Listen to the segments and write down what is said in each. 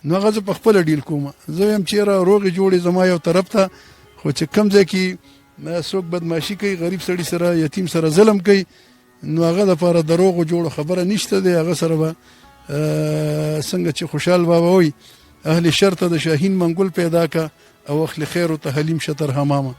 نو هغه زه په خپله ډیل کوم. زه وایم چې یاره روغې جوړې زما یو طرف ته، خو چې کوم ځای کې څوک بدمعاشي کوي، غریب سړي سره، یتیم سره ظلم کوي، نو هغه دپاره د روغو جوړو خبره نشته دی. هغه سره به څنګه چې خوشحال بابا وایي، اهل شر ته د شاهین منګول پیدا که او اهل خیر ته حلیم شه تر حمامه.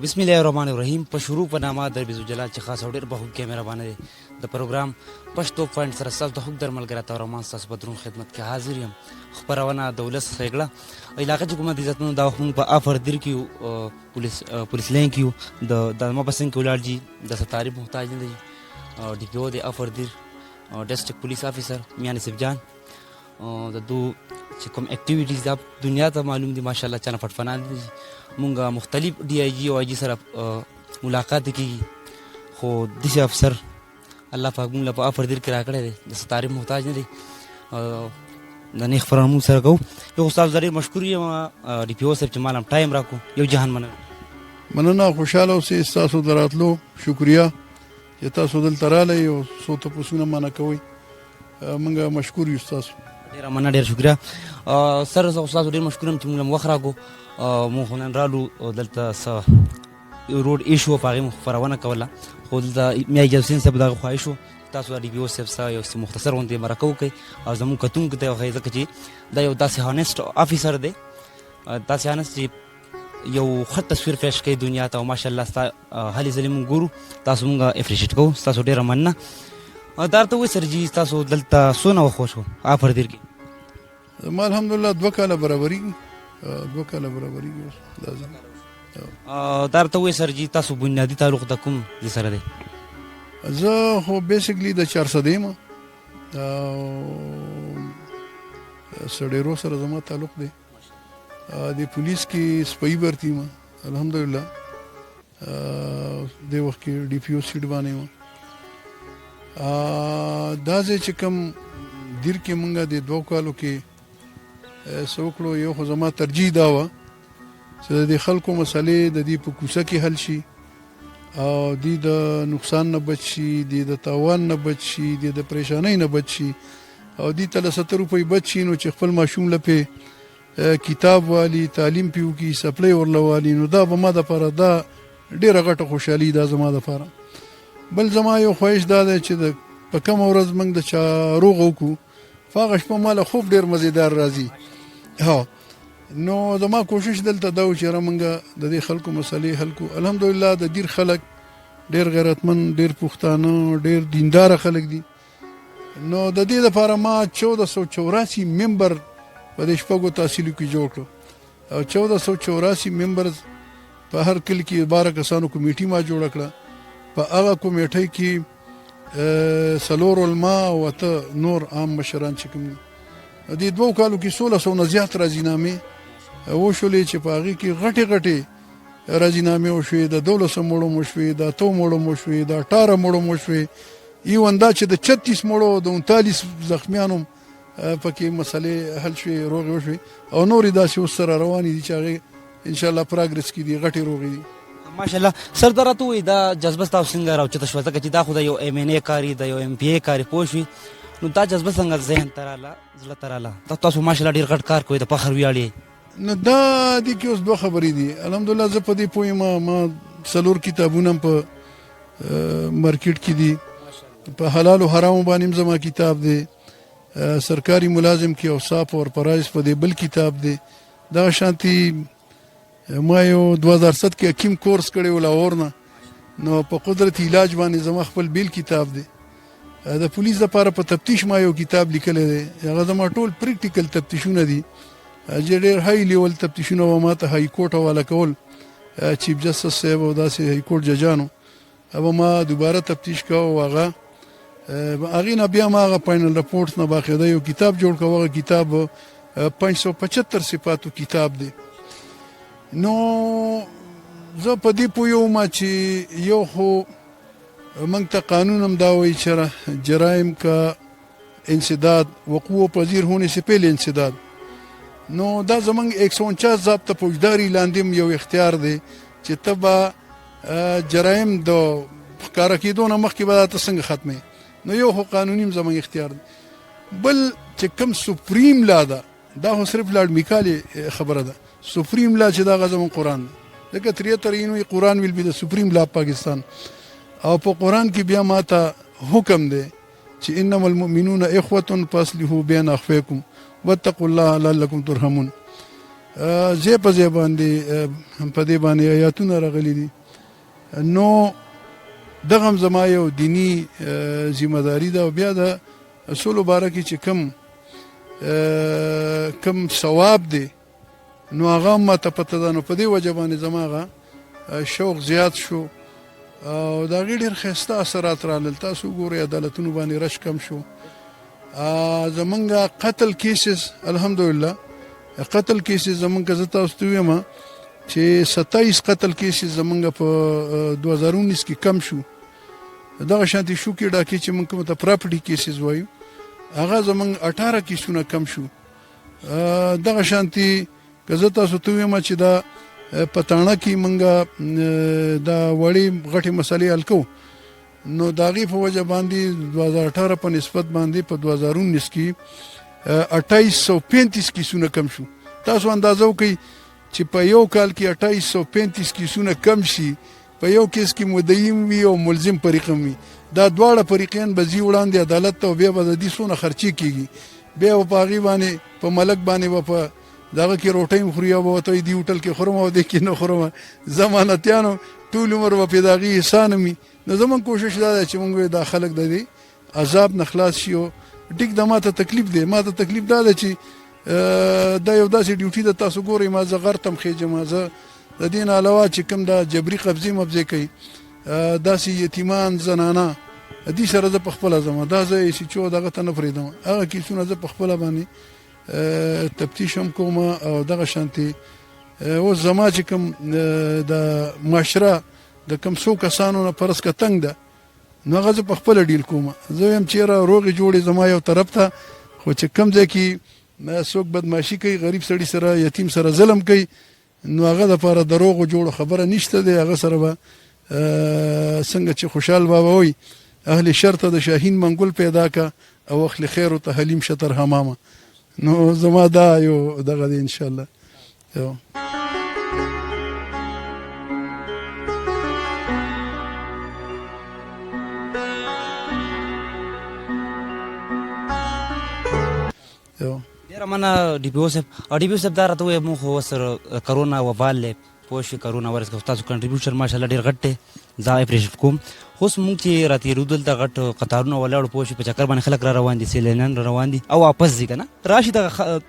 بسم الله الرحمن الرحیم. په شروع په نامه در بزو جلال چې خاص او ډېر بخوب کې مهربانه دی. د پروګرام پښتو پوینټ سره ستاسو د حق در ملګری عطا الرحمن ستاسو په درون خدمت کې حاضر یم. خپرونه د ولس ښېګړه علاقه چې کومه د عزتمنو، دا وخت مونږ په افر دیر کې یو، پولیس لاین کې یو. د ما په څنګ کې ولاړ جي د څه تعریف محتاج نه دی، ډي پي او دی افر دیر، ډسټرکټ پولیس افیسر میان نصیب جان. د دو چې کوم اکټیویټیز دا دنیا ته معلوم دي، ماشاءالله چانه پټفنان دي. مونږ مختلف ډي آی جي او آی جي سره ملاقات کیږي، خو داسې افسر الله پاک مونږ له په افر دیر کې راکړی دی، د څه تعریف محتاج نه دی. د نې خبره مونږ سره کوو. یو استاد ډېر مشکور یم ډي پي او صاحب چې مال هم ټایم راکو. یو جهان مننه. مننه، خوشحاله اوسئ. ستاسو د راتلو شکریه چې تاسو دلته راغلی او څو تپوسونه مانه کوئ، موږ مشکور یو ستاسو. ډېره مننه، ډېر شکریه سر. زه استاد ډېر مشکور یم چې موږ له وخت راکو. موږ خو نن رالو دلته څه روډ ایشو په هغې مو خپرونه کوله، خو دلته میا اجاز حسین صاحب دغه خواهش و تاسو د ډي پي او صاحب سره یو څه مختصر غوندې مرکه وکړئ او زموږ کتونکو ته وښایئ، ځکه چې دا یو داسې هانیسټ افیسر دی، داسې هانیسټ چې یو ښه تصویر پیش کوي دنیا ته. او ماشاءالله ستا هلې ځلې موږ ګورو، تاسو موږ اپریشیټ کوو، ستاسو ډېره مننه. دا راته ووایئ سر جي، تاسو دلته څونه وخت وشو افر دیر کې؟ زما الحمدلله 2 کاله برابرېږي، 2 کاله برابرېږي اوس دا ځل. دا راته ووایئ سر جي، تاسو بنیادي تعلق د کوم ځای سره دی؟ زه خو بیسیکلی د چارسدې یم او سړیرو سره زما تعلق دی. د پولیس کې سپایي برتی یم الحمدلله، د وخت کې ډي پي او سیټ باندې یم. دا ځای چې کوم دیر کې مونږه د 2 کالو کې څه وکړو، یو خو زما ترجیح دا وه چې د دې خلکو مسلې د دې په کوڅه کې حل شي او دی د نقصان نه بچ شي، دی د تاوان نه بچ شي، دی د پریشانۍ نه بچ شي او دی ته له 70 روپۍ بچ شي، نو چې خپل ماشوم له پې کتاب والی، تعلیم پې وکړي، سپلۍ ورله والي، نو دا به ما دپاره دا ډېره غټه خوشحالي دا زما دپاره. بل زما یو خواهش دا دی چې د په کومه ورځ موږ د چا روغه وکړو، په هغه شپه ما له خوب ډېر مزیدار راځي. ها، نو زما کوشش دلته دا و چې را موږ د دې خلکو مسلې حل کړو. الحمدلله د دیر خلک ډېر غیرتمن، ډېر پښتانه، ډېر دیندار خلک دي. نو د دې لپاره ما 1484 ممبر په دې شپږو تحصیلو کې جوړ کړو او 1484 ممبر په هر کلي کې 12 کسانو کمیټي ما جوړه کړه. په هغه کمیټۍ کې څلور علما او اته نور عام مشران چې کوم دي، دې 2 کالو کې 1600 نه زیات راضینامې وشولې چې په هغې کې غټې غټې راضینامې وشوې، د 12 مړو مو شوې، د اتو مړو مو شوې، د 18 مړو مو شوې، ایون دا چې د 36 مړو، د 39 زخمیانو پکې مسلې حل شوې، روغې وشوې او نورې داسې اوس سره روانې دي چې هغې انشاءالله پراګرس کې دي، غټې روغې دي. ماشاءالله سر، دا راته ووایي دا جذبه ستاسو څنګه راوچته شوه؟ ځکه چې دا خو د یو ایم این ای کاري، د یو ایم پي ای کاري، پوه شوې؟ نو دا جذبه څنګه ذهن ته راله، زړه ته راله؟ دا تاسو ماشاءالله ډېر غټ کار کوئ، د فخر ویاړ یې. نو دا دې کې اوس دوه خبرې دي. الحمدلله زه په دې پوه یم، ما څلور کتابونه هم په مارکیټ کې دي، په حلال او حرام باندې هم زما کتاب دی، سرکاري ملازم کې اوصاف اور فرایض په دې بل کتاب دی. دا شانتي ما یو 2007 کې حکیم کورس کړی و لاهور نه، نو په قدرت علاج باندې زما خپل بیل کتاب دی. د پولیس لپاره په تفتیش ما یو کتاب لیکلی دی، هغه زما ټول پریکټیکل تفتیشونه دي چې ډېر های لیول تفتیشونه وه، ما ته های کورټ حواله کول چیف جسټس صاحب او داسې های کورټ ججانو، هغه ما دوباره تفتیش کاوه. هغه هغې نه بیا ما هغه فاینل رپورټس نه باقاعده یو کتاب جوړ کړ، هغه کتاب 575 صفاتو کتاب دی. نو زه په دې پوه وم چې یو خو موږ ته قانون هم دا وایي چې جرایم کا انسداد وقوع پذیر ہونے سے پہلے انسداد، نو دا زمونږ 149 ضابطه فوجداري لاندې هم یو اختیار دی چې ته به جرایم د ښکاره کېدو نه مخکې به دا ته څنګه ختمې. نو یو خو قانوني هم زمونږ اختیار دی. بل چې کوم سپریم لا ده، دا خو صرف لاډ میکالې خبره ده، سپریم لا چې دا هغه زمونږ قرآن دی، ځکه 73 اینو قرآن ویل بي د سپریم لا پاکستان، او په قرآن کې بیا ما ته حکم دی چې انما المؤمنون اخوة فاصلحوا بین اخویکم واتقوا الله لعلکم ترحمون. ځای په ځای باندې په دې باندې آیاتونه راغلي دي. نو دغه هم زما یو دیني ذمه داري ده. او بیا د اصولو باره کې چې کم ثواب دی نو هغه هم ماته پته ده. نو په دې وجه باندې زما هغه شوق زیات شو او د هغې ډېر ښایسته اثرات رالل. تاسو وګورئ عدالتونو باندې رش کم شو، زمونږ قتل کیسز الحمدلله قتل کیسز زمونږ که زه تاسو ته ووایم چې 27 قتل کیسز زمونږ په 2019 کې کم شو. دغه شانتې شوکې ډاکې چې مونږ کوم ته پراپرټي کیسز وایو هغه زمونږ 18 کیسونه کم شو. دغه شانتې که زه تاسو ته ووایم چې دا په تاڼه کې مونږ دا وړې غټې مسلې حل کوو، نو د هغې په وجه باندې 2018 په نسبت باندې په 2019 کې 2835 کیسونه کم شو. تاسو اندازه وکړئ چې په یو کال کې 2835 کیسونه کم شي، په یو کیس کې مدعي هم وي او ملزم فریق هم وي، دا دواړه فریقین به ځي وړاندې عدالت ته او بیا به د دې څونه خرچې کېږي، بیا به په هغې باندې په ملک باندې به په دغه کې روټۍ هم خوري او به ورته وایي دې هوټل کې خورم او دې کې نه خورم، ضمانتیانو ټول عمر به پرې د هغې احسان هم وي. نو زموږ کوشش دا دی چې موږ دا خلک د دې عذاب نه خلاص شي. او ټیک ده ما ته تکلیف دی، ما ته تکلیف دا دی چې دا یو داسې ډیوټي ده، تاسو ګورئ ما زه غر ته هم خېژم، زه د دې نه علاوه چې کوم دا جبري قبضې مبضې کوي داسې یتیمان زنانه دې سره زه په خپله ځم، دا زه ایس ایچ او دغه ته نه پرېږدم، هغه کیسونه زه په خپله باندې تفتیش هم کوم. او دغه شانتې اوس زما چې کوم د معاشره د کوم څو کسانو نه فرض که تنګ ده نو هغه زه په خپله ډیل کوم. زه وایم چې یاره روغې جوړې زما یو طرف ته، خو چې کوم ځای کې څوک بدمعاشي کوي، غریب سړي سره یتیم سره ظلم کوي، نو هغه دپاره د روغو جوړو خبره نشته دی. هغه سره به څنګه چې خوشحال بابا وایي اهل شر ته د شاهین منګول پیدا که او اهل خیر ته حلیم شه تر حمامه. نو زما دا یو دغه دی انشاءالله. یو ډېره مننه ډي پي او صاحب. او ډي پي او صاحب دا راته ووایه، موږ خو اوس کرونا وبال دی، پوه شوې، کرونا وایرس که ستاسو کنټریبیوشن ماشاءالله ډېر غټ دی، زه اپریشیټ کوم. خو اوس موږ چې را تېرېدو دلته غټ قطارونه ولاړو، پوه شوې، په چکر باندې خلک را روان دي، سیلانیان را روان دي او واپس ځي که نه، راشي دغه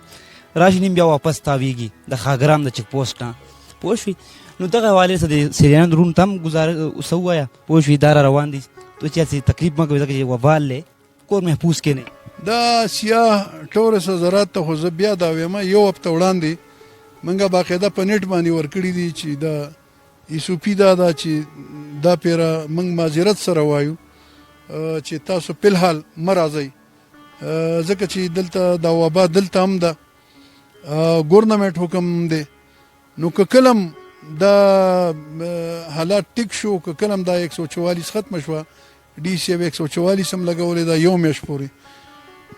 راشي نیم بیا واپس تاویږي د خاګرام د چیک پوسټ نه، پوه شوې. نو دغه حوالې سره د سیلانیانو وروڼو ته هم ګزاره څه ووایه، پوه شوې، دا را روان دي، ته چې هسې تکلیف مه کوې ځکه چې وبال دی، کور محفوظ کښېنئ. دا سیاه ټورس حضرات ته خو زه بیا دا وایم، یو هفته وړاندې موږ باقاعده په نېټ باندې ورکړي دي چې دا ایس او پي دا ده چې دا پیره موږ معذرت سره وایو چې تاسو په الحال مه راځئ، ځکه چې دلته دا وبا دلته هم ده، ګورنمنټ حکم دی. نو که کلم دا حالات ټیک شو، که کلم دا 144 ختمه شوه، ډي سي 144 هم لګولې ده یو میاشت پورې،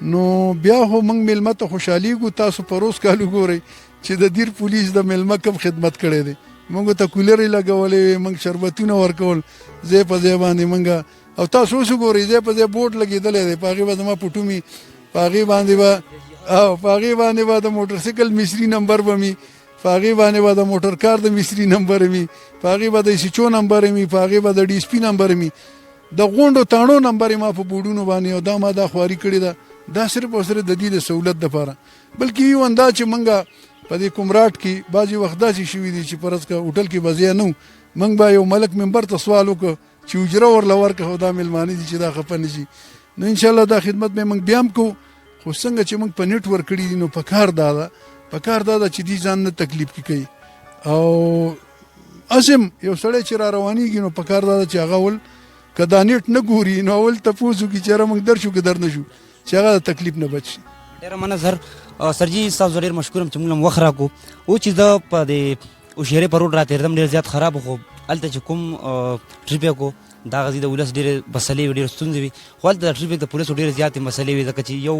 نو بیا خو موږ میلمه ته خوشحالېږو. تاسو پروس کال وګورئ چې د دیر پولیس د میلمه کوم خدمت کړی دی، موږ ته کولرې لګولې وې، موږ شربتونه ورکول ځای په ځای باندې موږ. او تاسو اوس وګورئ ځای په ځای بورډ لګېدلی دی، په هغې به زما پټو مي، په هغې باندې به او په هغې باندې به د موټرسایکل مصري نمبر به مي، په هغې باندې به د موټر کار د مصري نمبر مي، په هغې به د ایس ایچ او نمبر مي، په هغې به د ډي اس پي نمبر مي. د غونډو تاڼو نمبر ما په بورډونو باندې او دا ما دا خواري کړې ده، دا صرف او صرف د دې د سهولت دپاره. بلکې ایون دا چې موږ په دې کمراټ کې بعضې وخت داسې شوي دي چې فرض که هوټل کې به ځای نه و، موږ به یو ملک ممبر ته سوال وکړو چې اجره ورله ورکړه، خو دا مېلمانه دي چې دا خفه نه شي. نو انشاءالله دا خدمت به موږ بیا هم کوو، خو څنګه چې موږ په نیټ ورکړي دي نو پکار دا ده، پکار دا ده چې دوی ځان نه تکلیف کې کوي. او اسم یو سړی چې را روانېږي نو پکار دا ده چې هغه اول که دا نیټ نه ګوري نو اول تپوس وکړي چې یاره موږ در شو که در نه شو، چې هغه د تکلیف نه بچ شي. ډېره مننه سر. سر جي ستاسو ډېر مشکور یم چې موږ له وخت راکړو. او چې زه په دې هوشیارۍ په روډ راتېرېدم ډېر زیات خراب و، خو هلته چې کوم ټریفک و دا غزي د ولس ډېرې مسلې وې، ډېرې ستونزې وې، خو هلته د ټریفک د پولیسو ډېرې زیاتې مسلې وې، ځکه چې یو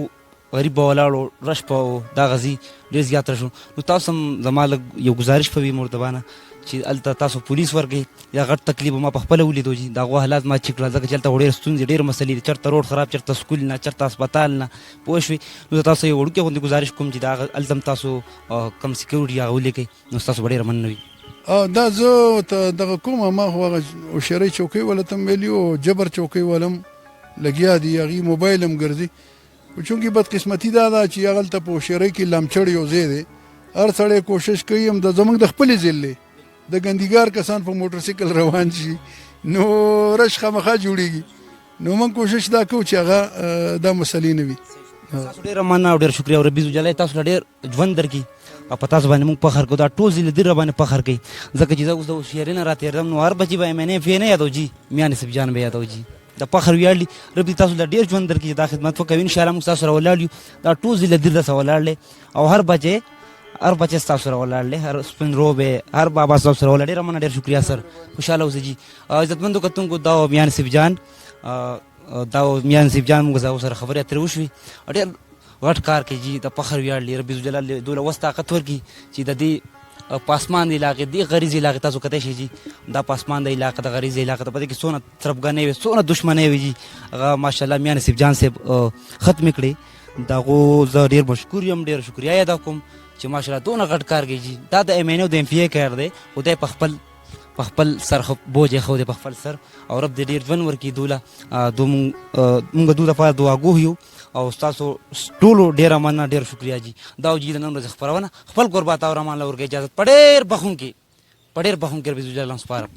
غریب به ولاړ و، رش به و، دا غزي ډېر زیات رش و. نو تاسو هم زما لږ یو ګزارش به وي مرتبانه چې هلته تاسو پولیس ورکړئ، یا غټ تکلیف ما په خپله ولیدو چې د هغو حالات ما چک کړل، ځکه چې هلته ډېر ستونزې ډېر مسلې دي، چېرته روډ خراب، چېرته سکول نه، چېرته هسپتال نه، پوه شوې. نو زه تاسو یو وړوکی غوندې ګزارش کوم چې دا هلته هم تاسو کوم سکیورټي هغه ولیکئ، نو ستاسو به ډېره مننه وي. دا زه ته دغه کومه ما خو هغه هوښیارۍ چوکۍ والا ته هم ویلي او جبر چوکۍ والا هم لګیا دي، هغوی موبایل هم ګرځي. خو چونکې بدقسمتي دا ده چې هغلته په هوښیارۍ کې لمچړ یو ځای دی، هر سړی کوشش کوي هم د زمونږ د خپلې ضلعې د ګندیګار کسان په موټرسایکل روان شي نو رش خامخا جوړیږي. نو موږ کوشش دا کوو چې هغه دا مسلې نه وي. تاسو ډېره مننه او ډېر شکریه او ربي ذوالجلال تاسو له ډېر ژوند درکړي او په تاسو باندې موږ فخر کوو، دا ټول ضلع دیر باندې فخر کوي، ځکه چې زه اوس د هوښیارۍ نه راتېرېدم نو هر بچي به ایم این اے فی نه یادو جي، میا نصیب جان به یادو جي، د فخر ویاړ دي. رب دې تاسو له ډېر ژوند درکړي چې دا خدمت وکوي. ان شاء الله موږ تاسو سره ولاړ یو، دا ټول ضلع دیر درسره ولاړ دی او هر بچی هر بچی ستاسو سره ولاړ دی، هر سپین روبی هر بابا ستاسو سره ولاړ. ډېره مننه، ډېر شکریه سر، خوشحاله اوسئ جي. عزتمندو کتونکو دا و میا نصیب جان، دا و میا نصیب جان، موږ سره خبرې اترې وشوې. ډېر غټ کار کوي جي، د فخر ویاړ دی. رب ذوالجلال دې دوی له وس طاقت ورکړي چې د دې پاسمان د علاقې دې غریزې علاقې تاسو کتی شئ جي، دا پاسمان د علاقه د غریزې علاقه ده، په دې کې څونه تربګنۍ وي، څونه دښمنۍ وي جي، هغه ماشاءالله میا نصیب جان صاحب ختمې کړې. د هغو زه ډېر مشکور یم، ډېر شکریه یې ادا کوم چې ماشاءالله دونه غټ کار کوي جي. دا د ایم این او د ایم پي ای کار دی، خو دی په خپل سر بوج یې ښه دی په خپل سر، او رب دې ډېر ژوند ورکړي دوی له. مونږ دوی لپاره دعاګوه یو او ستاسو ټولو ډېره مننه، ډېر شکریه جي. دا و جي د نن ورځې خپرونه. خپل کوربه عطاالرحمان له ورکړئ اجازت، په ډېر بخښونکي، په ډېر بخښونکي رب ذوالجلال سپارم.